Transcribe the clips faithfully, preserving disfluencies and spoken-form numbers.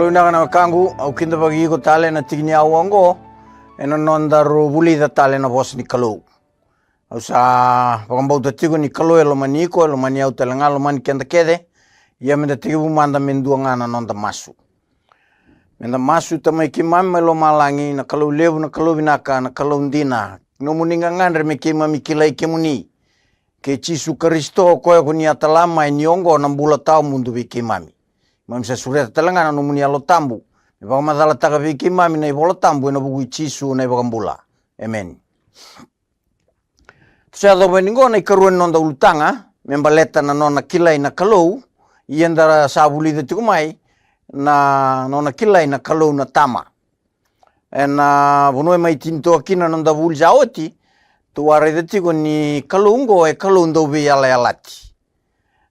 Vinaka na wekaqu, au kidavaki iko tale na tiki ni aua oqo, ena nodaru vulica tale na vosa ni Kalou. Au sa vakabauta tiko ni Kalou e lomani iko, e lomani au tale ga, lomani keda kece. Ia meda tekivu mada me dua ga na noda masu. Meda masu. Tamai keimami mai lomalagi, na Kalou levu, na Kalou vinaka, na Kalou dina. Nomuni gagadre me keimami kilai kemuni. Kei Jisu Karisito, o koya ko ni a tala mai ni oqo na bula tawamudu vei keimami. Keimami sa sureta tale ga na nomuni Yalo Tabu me vakamacalataka vei keimami na iVola Tabu, ena vuku i Jisu na iVakabula. Emeni. Sa yacova yani oqo na ikarua ni noda ulutaga me baleta na nona kilai na Kalou. Ia eda sa vulica tiko mai na nona kilai na Kalou na Tama. Ena vanua e mai tini toka kina na noda vuli sa oti, tou a raica tiko ni Kalou oqo e Kalou dauveiyalayalati.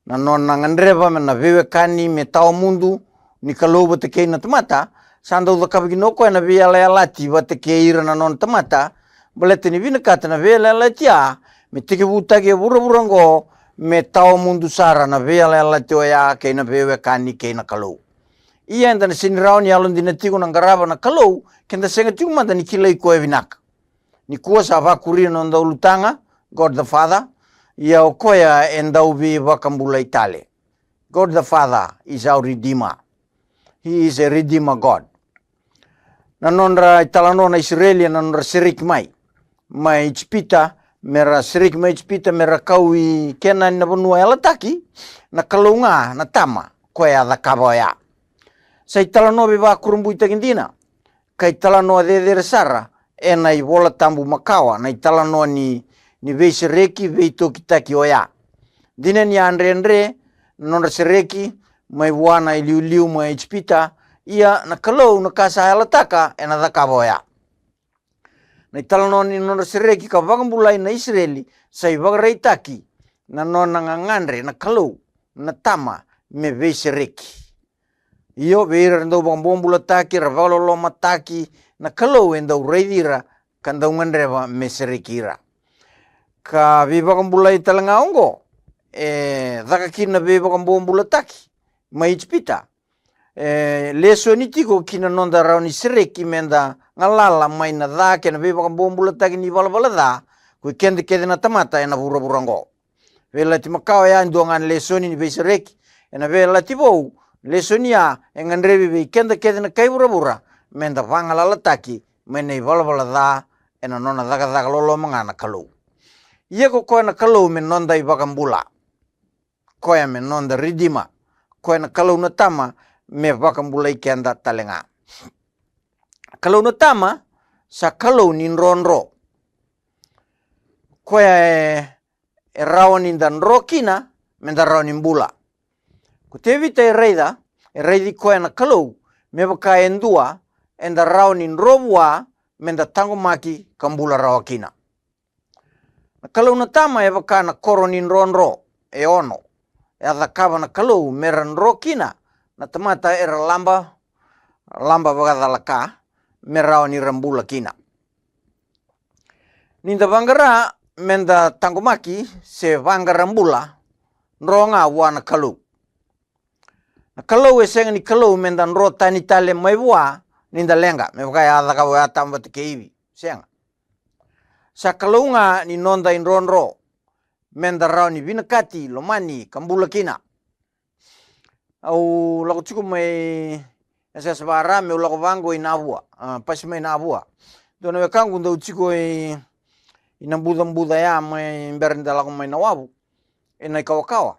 Na nona gadreva me na veiwekani me tawamudu ni Kalou vata kei na tamata, sa dau cakava kina o koya na veiyalayalati vata kei ira na nona tamata, baleta ni vinakata na veiyalayalati ya me tekivutaki e vuravura oqo me tawamudu sara na veiyalayalati oya kei na veiwekani kei na Kalou. Ia eda na sega ni rawa ni yalodina tiko na qarava na Kalou keda sega tiko mada ni kilai koya vinaka. Nikua sa vakuria na noda ulutaga, God the Father, ia o koya e dau veivakabulai tale. God the Father is our Redeemer. He is a Redeemer God. Na nodra italanoa na Isireli, na nodra sereki mai mai Ijipita, me ra sereki mai Ijipita me ra kau i Kenani na vanua yalataki, na Kalou ga na Tama koya a cakava oya. Sa italanoa veivakurabuitaki dina, ka italanoa cecere sara ena iVola Tabu makawa na italanoa ni, ni veisereki, veitokitaki oya. Dina ni a dredre na nodra sereki mai vua na iliuliu mai Ijipita, ia na Kalou na ka sa yalataka ena cakava oya. Na italanoa ni nodra sereki ka vakabulai na Isireli sa ivakaraitaki na nona gagadre na Kalou na Tama me veisereki. Io, vei ira era dau vakabobulataki, era vakalolomataki, na Kalou e dau raici ira ka dau gadreva me sereki ira. Ka veivakabulai tale ga oqo e caka kina na veivakabobulataki mai Ijipita. E lesoni tiko ki na noda rawa ni sereki meda galala mai na ca kei na veivakabobulataki ni valavala ca ko i keda kece na tamata ena vuravura oqo. Veiyalayalati makawa ya e dua ga na lesoni ni veisereki. Ena Veiyalayalati Vou, lesoni ya e gadrevi vei keda kece na kai vuravura meda vagalalataki mai na ivalavala ca ena nona cakacaka loloma ga na Kalou. Ia ko koya na Kalou me noda iVakabula, koya me noda Ridima, koya na Kalou na Tama me vakabulai keda tale ga. Kalou na Tama sa Kalou ni drodro. Koya e, e rawa ni da dro kina meda rawa ni bula. Ko Tevita e raica, e raici koya na Kalou me vaka e dua eda rawa ni dro vua meda taqomaki ka bula rawa kina. Na Kalou na Tama e vaka na koro ni drodro e ono e a cakava na Kalou me ra dro kina na tamata era laba, laba vakacalaka me rawa ni ra bula kina. Ni da vaqara meda taqomaki se vaqara bula, dro ga vua na Kalou. Na Kalou e sega ni Kalou meda dro tani tale mai vua ni da leqa, me vaka e a cakava oya Atama vata kei Ivi. Sega. Sa Kalou ga ni noda idrodro meda rawa ni vinakati, lomani ka bula kina. Au lako tiko mai yasayasa vaka Ra meu lako vaqo i Navua, a, pasi mai Navua. Dua na wekaqu dau tiko i, i Nabucabuca ya mai bera ni da lako mai Nawavu, ena ikawakawa.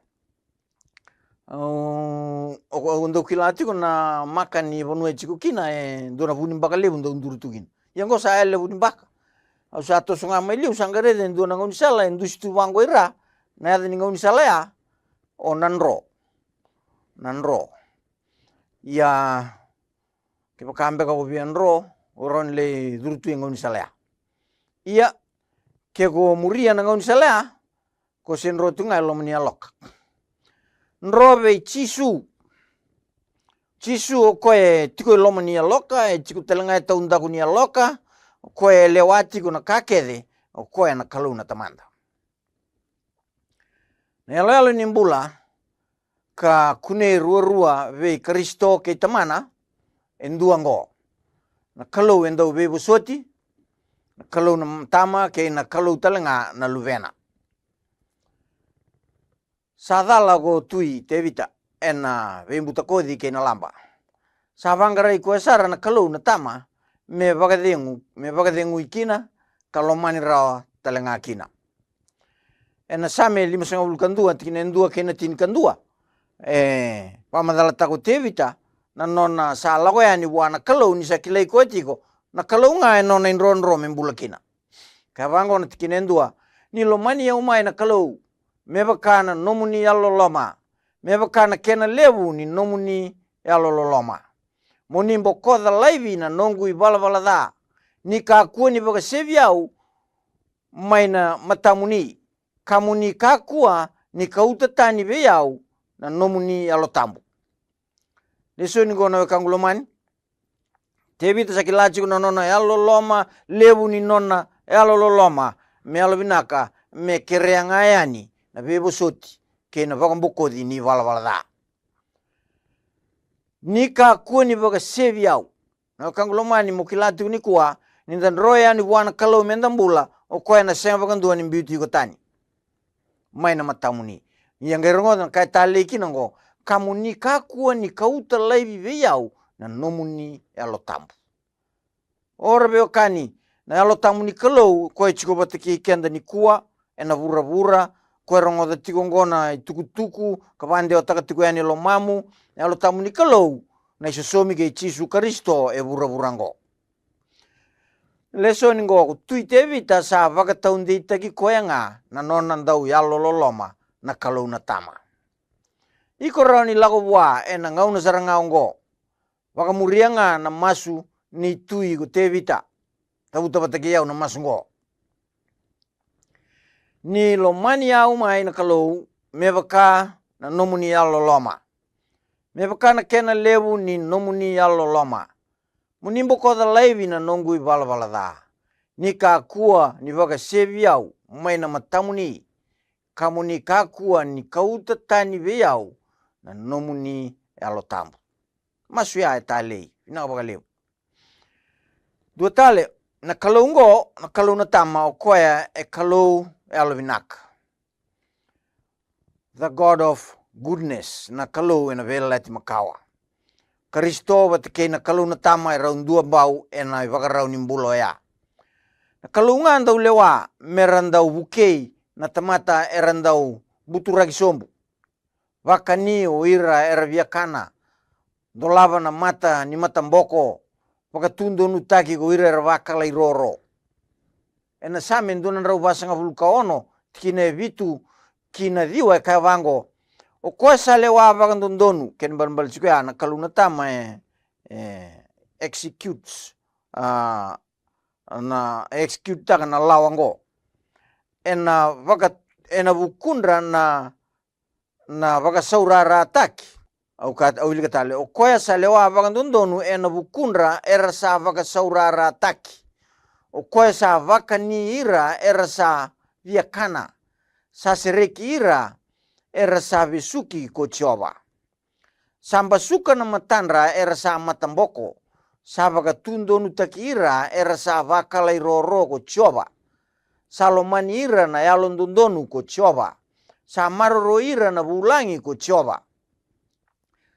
Au, au, au dau kila tiko na maka ni vanua e tiko kina, e dua na vunibaka levu dau duru tu kina. Ia oqo sa yali na vunibaka. Au sa toso ga mai liu, sa qai raica e dua na gaunisala e dusi tu vaqo i Ra. Na yaca ni gaunisala ya o Nadro. Nadro. Ia kevaka beka ko via dro, o rawa ni lai curu tu e gaunisala ya. Ia ke ko muria na gaunisala ya, ko se dro tu ga e loma ni yaloka. Dro vei Jisu. Jisu o koya e tiko e loma ni yaloka, e tiko tale ga e taudaku ni yaloka, o koya e lewa tiko na ka kece, o koya na Kalou na Tamada. Na iyaloyalo ni bula ka kunei ruarua vei Karisito kei Tamana, e dua oqo. Na Kalou e dau veivosoti, na Kalou na Tama kei na Kalou tale ga na Luvena. Sa cala ko Tui Tevita ena veibutakoci kei na laba. Sa vaqarai koya sara na Kalou na Tama me vakacegu, me vakacegui kina ka lomani rawa tale ga kina. Ena Same limasagavulu ka dua, tikina e dua kei na tinikadua, e vakamacalataka ko Tevita na nona sa lako yani vua na Kalou ni sa kilai koya tiko na Kalou ga e nona idrodro me bula kina. Ka vaqo na tikina e dua: Ni lomani au mai na Kalou, me vaka na nomuni yalololoma, me vaka na kena levu ni nomuni yalololoma. Mo ni bokoca laivi na noqu ivalavala ca, ni kakua ni vakasevi au mai na matamuni, ka mo ni kakua ni kauta tani vei au na nomuni Yalo Tabu. Lesoni qo na wekaqu lomani, Tevita sa kila tiko na nona yalololoma, levu ni nona yalololoma, me yalovinaka me kerea ga yani na veivosoti kei na vakabokoci ni valavala ca. Ni kakua ni vakasevi au. Na wekaqu lomani, mo kila tiko nikua, ni da dro yani vua na Kalou me da bula, o koya na sega vakadua ni biuti iko tani mai na matamuni. Ia qai rogoca na ka e talei kina oqo: Ka mo ni kakua ni kauta laivi vei au na nomuni Yalo Tabu. Ora veiwekani, na Yalo Tabu ni Kalou, koya e tiko vata kei keda nikua ena vuravura, koya e rogoca tiko oqo na itukutuku ka vakadewataka tiko yani e lomamu, na Yalo Tabu ni Kalou, na isosomi kei Jisu Karisito e vuravura oqo. Lesoni oqo, ko Tui Tevita sa vakataudeitaki koya ga na nona dau yalololoma na Kalou na Tama. Iko rawa ni lako vua ena gauna sara ga oqo, vakamuria ga na masu ni Tui ko Tevita. Cavuta vata kei au na masu oqo: Ni lomani au mai na Kalou me vaka na nomuni yalololoma, me vaka na kena levu ni nomuni yalololoma. Mo ni bokoca laivi na noqu ivalavala ca, ni kakua ni vakasevi au mai na matamuni, ka mo ni kakua ni kauta tani vei au na nomuni Yalo Tabu. Masu ya e talei, vinaka vakalevu. Dua tale, na Kalou oqo, na Kalou na Tama, o koya e Kalou yalovinaka. The God of goodness, na Kalou ena Veiyalayalati Makawa. Karisito vata kei na Kalou na Tama e rau duabau ena ivakarau ni bula oya. Na Kalou ga dau lewa me ra dau vukei na tamata era dau buturaki sobu, vakani o ira era viakana, dolava na mata ni mataboko, vakatudonutaki ko ira era vakalairoro. Ena Same dua na drau vasagavulu ka ono, tikina e vitu ki na ciwa, e kaya vaqo: O koya sa lewa vakadodonu, kena ibalebale tiko ya na Kalou na Tama e, e executes, a, na execute-taka na lawa oqo. Ena vaka, ena vukudra na, na vakasaurarataki. Au ka, au wilika tale: O koya sa lewa vakadodonu ena vukudra era sa vakasaurarataki. O koya sa vakani ira era sa viakana, sa sereki ira era sa vesuki ko Jiova. Sa basuka na matadra era sa mataboko, sa vakatudonutaki ira era sa vakalairoro ko Jiova. Sa lomani ira na yalododonu ko Jiova. Sa maroroi ira na vulagi ko Jiova.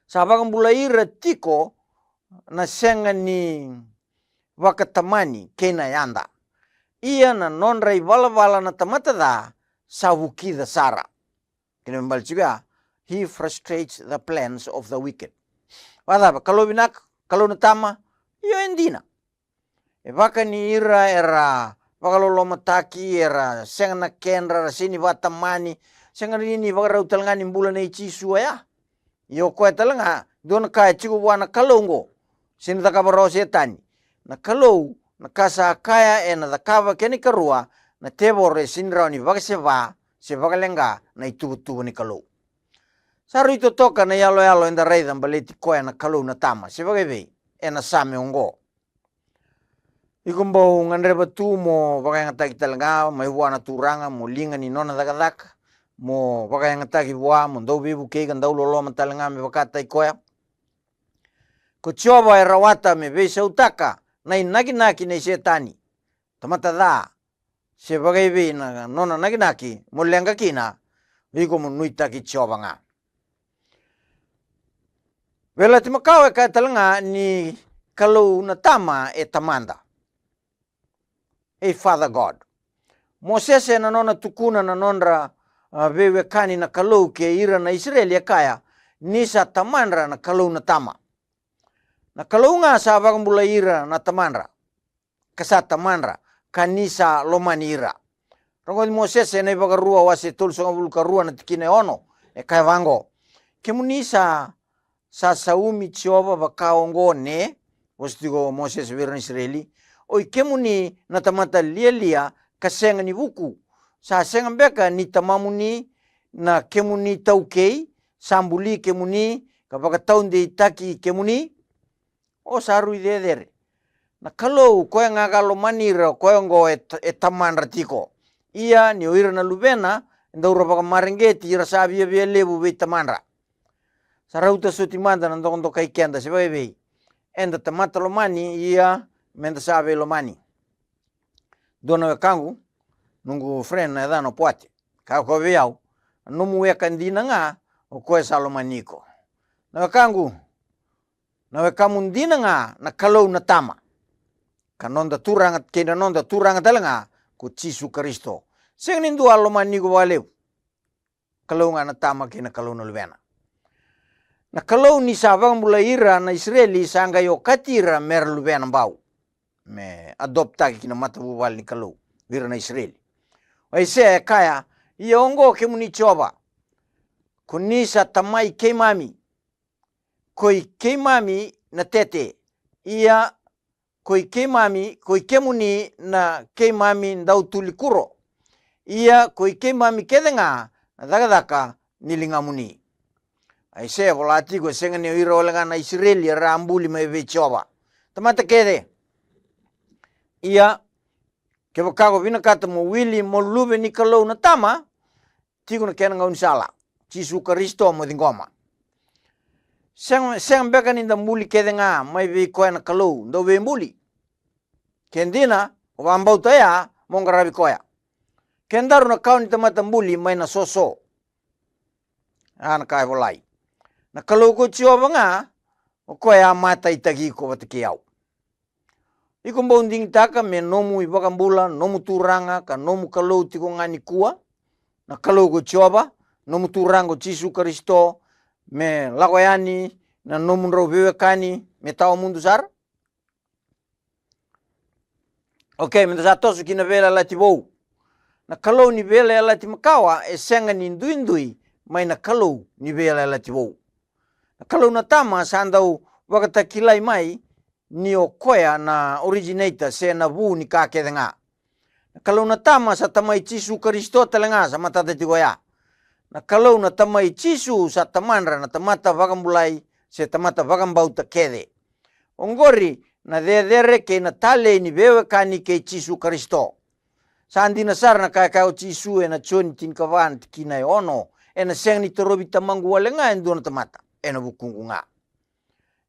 Sa vakabulai ira tiko na sega ni vakatamani kei na yada. Ia na nodra ivalavala na tamata ca sa vukica sara. Kena ibalebale tiko ya, he frustrates the plans of the wicked. Vakacava, Kalou vinaka, Kalou na Tama? Io, e dina. E vakani ira era vakalolomataki, era sega na kedra, era sega ni vakatamani, sega ni, ni vakarau tale ga ni bula nei Jisu oya. Ia o koya tale ga, dua na ka e tiko vua na Kalou oqo, sega ni cakava rawa o Setani. Na Kalou, na ka sa kaya ena Cakava kena ikarua, na tevoro e sega ni rawa ni vakaseva se vakaleqa na ituvatuva ni Kalou. Sa rui totoka na iyaloyalo eda raica baleti koya na Kalou na Tama, se vakaevei, ena Same oqo. Iko bau gadreva tu mo vakayagataki tale ga mai vua na Turaga, mo liga ni nona cakacaka, mo vakayagataki vua, mo dau veivukei ka dau loloma tale ga me vakataki koya? Ko Jiova e rawata me veisautaka na inakinaki nei Setani, tamata ca, se vakaivei na nona nakinaki mo leqa kina, iko mo nuitaki Jiova ga. Veiyalayalati Makawa e kaya tale ga ni Kalou na Tama e Tamada. A Father God. Mosese ena nona tukuna na nodra, a, veiwekani na Kalou kei ira na Isireli e kaya, ni sa Tamadra na Kalou na Tama. Na Kalou ga sa vakabulai ira na tamadra, ka sa Tamadra, ka ni sa lomani ira. Rogoci Mosese ena iVakarua wase tolusagavulu ka rua na tikina e ono, e kaya vaqo: Kemuni sa sa saumi Jiova vaka oqo, ne? Vosa tiko o Mosese vei ira na Isireli: Oi kemuni na tamata lialia ka sega ni vuku, sa sega beka ni tamamuni na kemuni taukei sa buli kemuni ka vakataudeitaki kemuni? O sa rui cecere. Na Kalou, koya ga ka lomani ira, koya oqo e ta-, e Tamadra tiko. Ia ni o ira na luvena, e dau ra vakamareqeti, ira sa viavia levu vei tamadra. Sa rauta soti mada na dokadokai keda, se vakaivei. Eda tamata lomani, ia meda sa veilomani. Dua na wekaqu, noqu friend na yacana o Poate, kaya o koya vei au, na nomu weka dina ga, o koya sa lomani iko. Na wekaqu, na wekamu dina ga na Kalou na Tama, ka noda Turaga, kei na noda Turaga tale ga ko Jisu Karisito. Sega ni dua a lomani iko vakalevu. Kalou ga na Tama kei na Kalou na Luvena. Na Kalou ni sa vakabulai ira na Isireli sa qai okati ira mera luvena bau, me adoptaki ki na matavuvale ni Kalou vei ira na Isireli. O Aisea e kaya: Ia oqo kemuni Jiova, ko ni sa Tamai keimami, ko i keimami na tete, ia ko i keimami, ko i kemuni na keimami dau tuli kuro, ia ko i keimami kece ga na cakacaka ni ligamuni. Aisea e vola tiko, e sega ni o ira wale ga na Isireli era a buli mai vei Jiova, tamata kece. Ia kevaka ko vinakata mo wili mo luve ni Kalou na Tama, tiko na kena gaunisala, Jisu Karisito mo ciqoma. Sega, sega beka ni da buli kece ga mai vei koya na Kalou Dauveibuli? Ke dina, o vakabauta oya mo qaravi koya. Kedaru na kawa ni tamata buli mai na soso. A na ka e volai. Na Kalou ko Jiova ga, o koya a mataitaki iko vata kei au. Iko bau digitaka me nomu iVakabula, nomu Turaga, ka nomu Kalou tiko ga nikua, na Kalou ko Jiova, nomu Turaga ko Jisu Karisito, me lako yani na nomudrau veiwekani me tawa mudu sara? Okei, meda sa toso ki na Veiyalayalati Vou. Na Kalou ni Veiyalayalati Makawa e sega ni duidui mai na Kalou ni Veiyalayalati Vou. Na Kalou na Tama sa dau vakatakilai mai ni o koya na originator, se na vu ni ka kece ga. Na Kalou na Tama sa Tamai Jisu Karisito tale ga, sa matata tiko oya. Na Kalou na Tamai Jisu sa Tamadra na tamata vakabulai, se tamata vakabauta kece. Oqori na cecere kei na talei ni veiwekani kei Jisu Karisito. Sa dina sara na ka e kaya o Jisu ena Joni tinikava na tikina e ono, ena sega ni torovi Tamaqu wale ga e dua na tamata, ena vukuqu ga.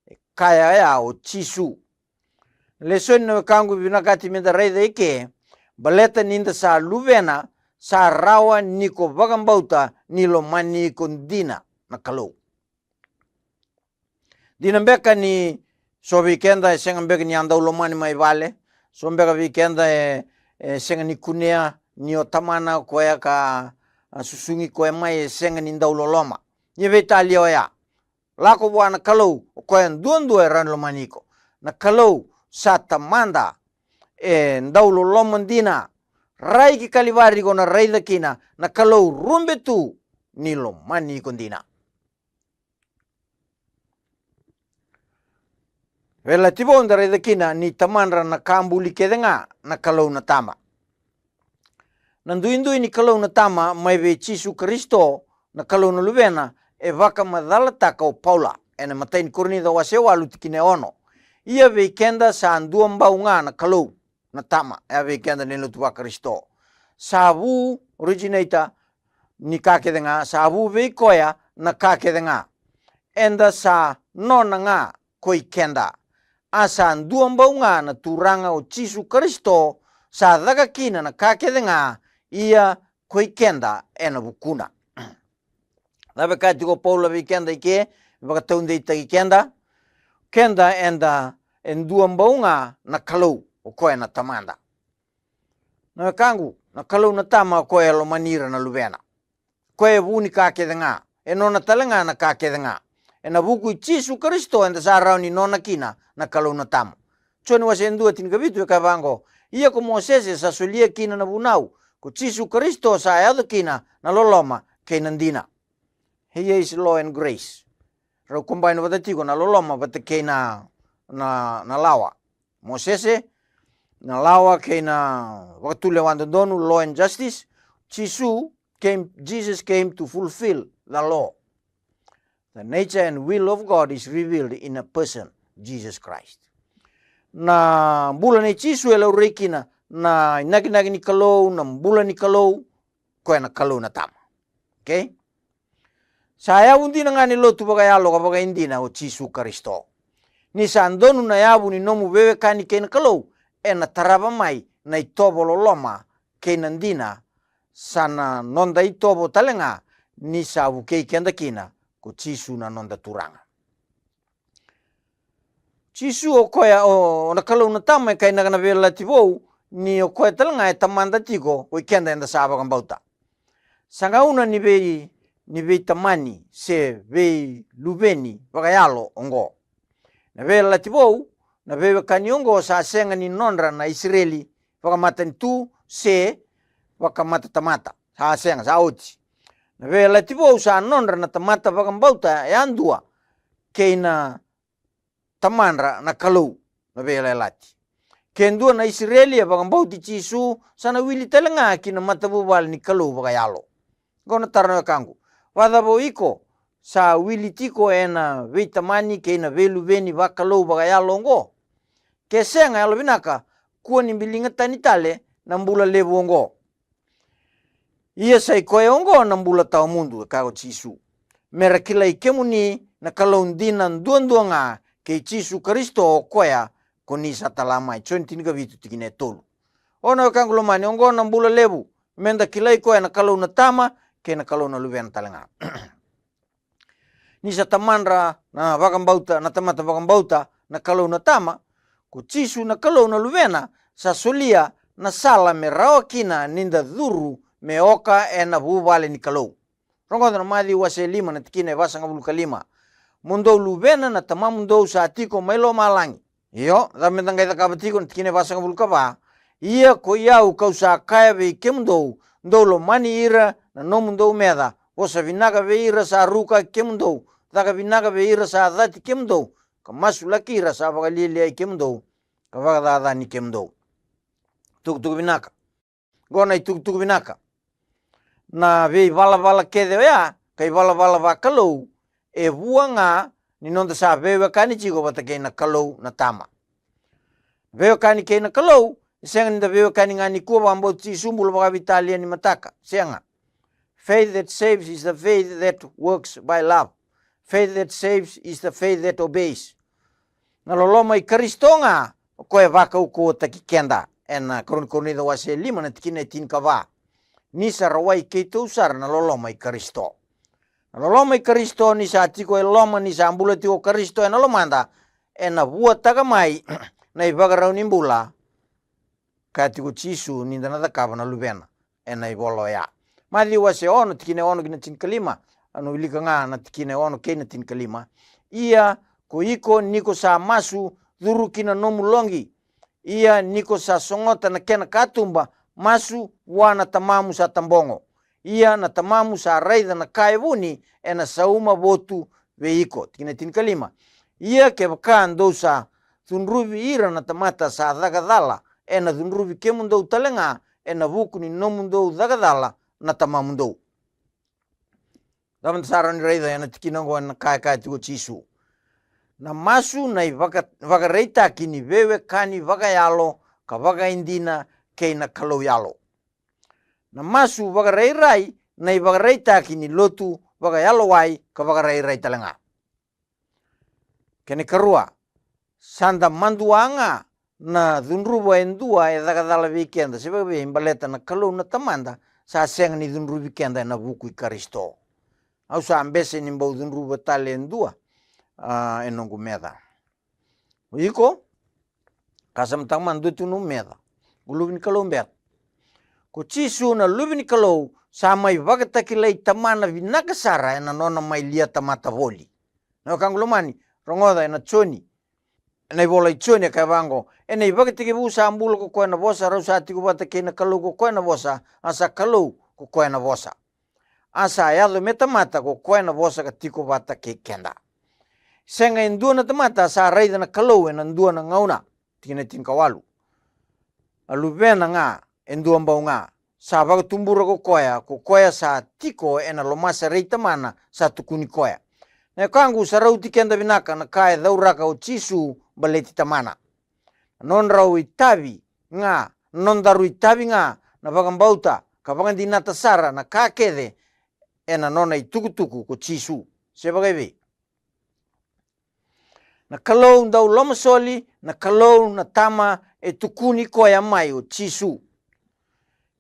E kaya oya o Jisu. Lesoni na wekaqu vinakati meda raica eke, baleta ni da sa luvena, sa rawa ni ko vakabauta ni lomani iko dina na Kalou. Dina beka ni so vei keda e sega beka ni a dau lomani mai vale, so beka vei keda e, e sega ni kunea ni o tamana o koya ka, a, susugi koya mai, e sega ni dau loloma. Ia veitalia oya. Lako vua na Kalou, o koya duadua e rawa ni lomani iko. Na Kalou sa Tamada e dau loloma dina. Rai ki Kalivari ko na raica kina na Kalou rube tu ni lomani iko dina. Veiyalayalati Vou da raica kina ni Tamadra na ka buli kece ga na Kalou na Tama. Na duidui ni Kalou na Tama mai vei Jisu Karisito, na Kalou na Luvena, e vakamacalataka o Paula ena imatai ni Korinica wase walu tikina e ono. Ia vei keda sa dua bau ga na Kalou na Tama, e a vei keda na lotu vaKarisito. Sa vu, originator ni ka kece ga, sa vu vei koya na ka kece ga. Eda sa nona ga, koi keda. A sa dua bau ga na Turaga o Jisu Karisito sa caka kina na ka kece ga, ia koi keda ena vukuna. Cava e kaya tiko o Paula vei keda i ke, vakataudeitaki keda? Keda eda e dua bau ga na Kalou, o koya na Tamada. Na wekaqu, na Kalou na Tama o koya e lomani ira na luvena. Koya e vu ni ka kece ga, e nona tale ga na ka kece ga. Ena vuku i Jisu Karisito eda sa rawa ni nona kina na Kalou na Tama. Joni wase e dua tinikavitu e kaya vaqo: Ia ko Mosese sa solia kina na vunau, ko Jisu Karisito sa yaco kina na loloma kei na dina. He is law and grace. Rau combine vata tiko na loloma vata kei na, na, na lawa. Mosese, na lawa kei na vakatulewa dodonu, law and justice. Jisu came, Jesus came to fulfill the law. The nature and will of God is revealed in a person, Jesus Christ. Na bula nei Jisu e laurai kina na inakinaki ni Kalou, na bula ni Kalou, koya na Kalou na Tama. Okay? Sa yavu dina ga ni lotu vakayalo ka vakaidina o Jisu Karisito. Ni sa donu na yavu ni nomu veiwekani kei na Kalou, ena tarava mai na itovo loloma kei na dina, sa na noda itovo tale ga ni sa vukei keda kina ko Jisu na noda Turaga. Jisu o koya, o, o na Kalou na Tama, e kainaka na Veiyalayalati Vou ni o koya tale ga e Tamada tiko, koi keda eda sa vakabauta. Sa gauna ni vei, ni veitamani se veiluveni vakayalo oqo. Na Veiyalayalati Vou, na veiwekani oqo sa sega ni nodra na Isireli vakamatanitu se vakamatatamata. Sa sega, sa oti. Na Veiyalayalati Vou sa nodra na tamata vakabauta yadua kei na Tamadra na Kalou, na Veiyalayalati. Ke dua na Isireli e vakabauti Jisu, sa na wili tale ga ki na matavuvale ni Kalou vakayalo. Qo na taro, na wekaqu. Vakacava o iko, sa wili tiko ena veitamani kei na veiluveni vakalou vakayalo oqo? Ke sega, yalovinaka, kua ni biliga tani tale na bula levu oqo. Ia sa i koya oqo na bula tawamudu, e kaya ko Jisu, me ra kilai kemuni na Kalou dina duadua ga, kei Jisu Karisito o koya ko ni sa tala mai. Joni tinikavitu, tikina e tolu. O na wekaqu lomani, oqo na bula levu, me da kilai koya na Kalou na Tama kei na Kalou na Luvena tale ga. Ni sa Tamadra na vakabauta, na tamata vakabauta na Kalou na Tama, ko Jisu na Kalou na Luvena sa solia na sala me rawa kina ni da curu me oka ena vuvale ni Kalou. Rogoca na Maciu wase lima na tikina e vasagavulu ka lima: Mo dou luvena, na Tamamudou sa tiko mai lomalagi. Io, cava me da qai cakava tiko? Na tikina e vasagavulu ka va: Ia koi au kau sa kaya vei kemudou, dou lomani ira na nomudou meca, vosa vinaka vei ira sa rukaki kemudou, caka vinaka vei ira sa cati kemudou, ka masulaki ira sa vakalialiai kemudou ka vakacacani kemudou. Tukutuku vinaka. Qo na itukutuku vinaka. Na veivalavala kece oya, ka ivalavala vakalou, e vua ga ni noda sa veiwekani tiko vata kei na Kalou na Tama. Veiwekani kei na Kalou, e sega ni da veiwekani ga nikua vakabauti Jisu, bula vakaveitalia ni mataka. Sega. Faith that saves is the faith that works by love. Faith that saves is the faith that obeys. Na loloma i Karisito ga, o koya e vakaukauwataki keda. Ena Karua ni Korinica wase lima na tikina e tinikava: Ni sa rawai keitou sara na loloma i Karisito. Na loloma i Karisito, ni sa tiko e loma, ni sa bula tiko o Karisito ena lomada, ena vuataka mai na ivakarau ni bula. Kaya tiko Jisu ni da na cakava na Luvena ena ivola oya. Maciu wase ono, tikina e ono ki na tinikalima. Au na wilika ga na tikina e ono kei na tinikalima. Ia ko iko, ni ko sa masu, curu ki na nomu loqi. Ia ni ko sa sogota na kena katuba, masu vua na Tamamu sa tabogo. Ia na Tamamu sa raica na ka e vuni, ena sauma votu vei iko. Tikina e tinikalima: Ia kevaka dou sa cudruvi ira na tamata sa caka cala, ena cudruvi kemudou tale ga ena vuku ni nomudou caka cala na tamamudou. Cava da sa rawa ni raica ena tikina oqo, ena ka e kaya tiko o Jisu? Na masu na ivaka-, ivakaraitaki ni veiwekani vakayalo ka vakaidina kei na Kalou yalo. Na masu vakarairai na ivakaraitaki ni lotu vakayalowai ka vakarairai tale ga. Kena ikarua, Sa da madua ga na cudruva e dua e caka cala vei keda, se vakaevei? Baleta na Kalou na Tamada sa sega ni cudruvi keda ena vuku i Karisito. Au sa bese ni bau cudruva tale e dua, a, e noqu meca. O iko, ka sa mataka mada, dua tu nomu meca. O Luve ni Kalou beka. Ko Jisu na Luve ni Kalou sa mai vakatakilai Tamana vinaka sara ena nona mai lia tamata voli. Na wekaqu lomani, rogoca ena Joni, ena ivola i Joni e kaya vaqo: Ena ivakatekivu sa bula ko koya na Vosa, rau sa tiko vata kei na Kalou ko koya na Vosa, a sa Kalou ko koya na Vosa. A sa yaco me tamata ko koya na Vosa ka tiko vata kei keda. Sega e dua na tamata sa raica na Kalou ena dua na gauna. Tikina tinikawalu. A Luvena ga e dua bau ga sa vakatubura ko koya, ko koya sa tiko ena lomasa rei Tamana, sa tukuni koya. Na wekaqu, sa rauti keda vinaka na ka e cauraka o Jisu baleti Tamana. Na nodrau itavi ga, na nodaru itavi ga na vakabauta ka vakadinata sara na ka kece ena nona itukutuku ko Jisu. Se vakaevei? Na Kalou dau lomasoli, na Kalou na Tama e tukuni koya mai o Jisu.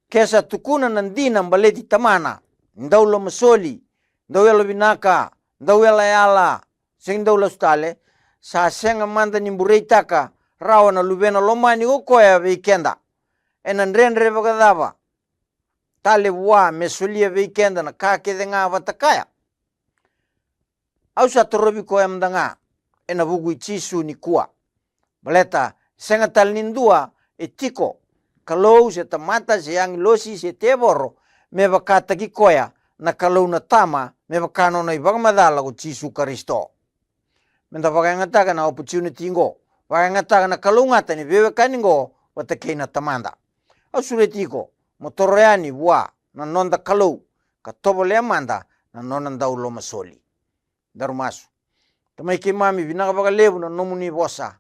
Ke sa tukuna na dina baleti Tamana, dau lomasoli, dau yalovinaka, dau yalayala, sega ni dau lasu tale, sa sega mada ni bureitaka rawa na Luvena lomani ko koya vei keda. Ena dredre vakacava tale vua me solia vei keda na ka kece ga vata kaya? Au sa torovi koya mada ga ena vuku i Jisu nikua. Baleta sega tale ni dua e tiko, Kalou se tamata se agilosi se tevoro, me vakataki koya na Kalou na Tama, me vaka nona ivakamacala ko Jisu Karisito. Meda vakayagataka na opportunity qo, vakayagataka na kalougata ni veiwekani qo vata kei na Tamada. Au sureti iko mo toro yani vua na noda Kalou ka tovolea mada na nona dau lomasoli. Daru masu. Tamai keimami, vinaka vakalevu na nomuni vosa.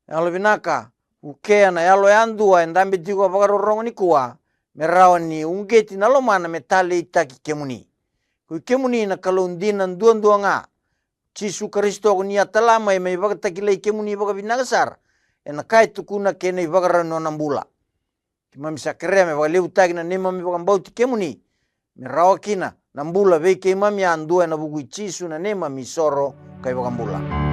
Yalovinaka, vukea na yalo yadua e dabe tiko vakarorogo nikua, me rawa ni uqeti na lomana me taleitaki kemuni. Ko i kemuni na Kalou dina duadua ga. Jisu Karisito, ko ni a tala mai me vakatakilai kemuni vakavinaka sara ena ka e tukuna kei na ivakarau ni nona bula. Keimami sa kerea me vakalevutaki na neimami vakabauti kemuni, me rawa kina na bula vei keimami yadua, ena vuku i Jisu na neimami isoro ka ivakabula.